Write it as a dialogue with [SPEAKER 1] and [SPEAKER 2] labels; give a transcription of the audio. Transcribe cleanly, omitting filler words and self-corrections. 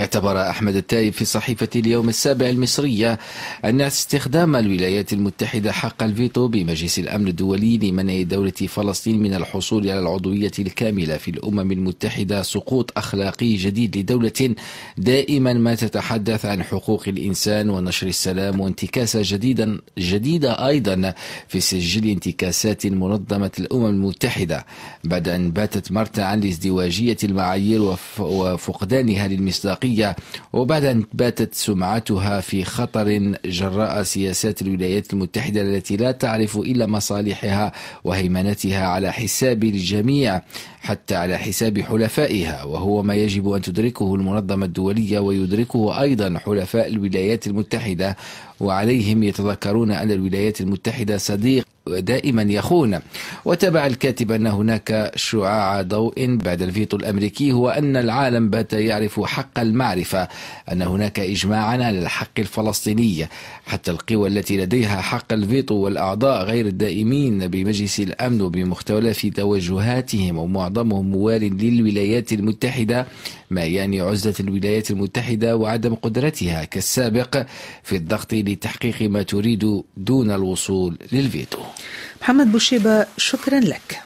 [SPEAKER 1] اعتبر أحمد التايب في صحيفة اليوم السابع المصرية أن استخدام الولايات المتحدة حق الفيتو بمجلس الأمن الدولي لمنع دولة فلسطين من الحصول على العضوية الكاملة في الأمم المتحدة سقوط أخلاقي جديد لدولة دائما ما تتحدث عن حقوق الإنسان ونشر السلام، وانتكاسة جديدة أيضا في سجل انتكاسات منظمة الأمم المتحدة بعد أن باتت مرتعا لازدواجية المعايير وفقدانها للمصداقية، وبعد أن باتت سمعتها في خطر جراء سياسات الولايات المتحدة التي لا تعرف إلا مصالحها وهيمنتها على حساب الجميع حتى على حساب حلفائها، وهو ما يجب أن تدركه المنظمة الدولية ويدركه أيضا حلفاء الولايات المتحدة، وعليهم يتذكرون أن الولايات المتحدة صديق دائما يخون. وتابع الكاتب أن هناك شعاع ضوء بعد الفيتو الأمريكي، هو أن العالم بات يعرف حق المعرفة أن هناك إجماعا على الحق الفلسطيني. حتى القوى التي لديها حق الفيتو والأعضاء غير الدائمين بمجلس الأمن وبمختلف توجهاتهم ومعظمهم موال للولايات المتحدة، ما يعني عزلة الولايات المتحدة وعدم قدرتها كالسابق في الضغط لتحقيق ما تريد دون الوصول للفيتو.
[SPEAKER 2] محمد بوشيبة، شكرا لك.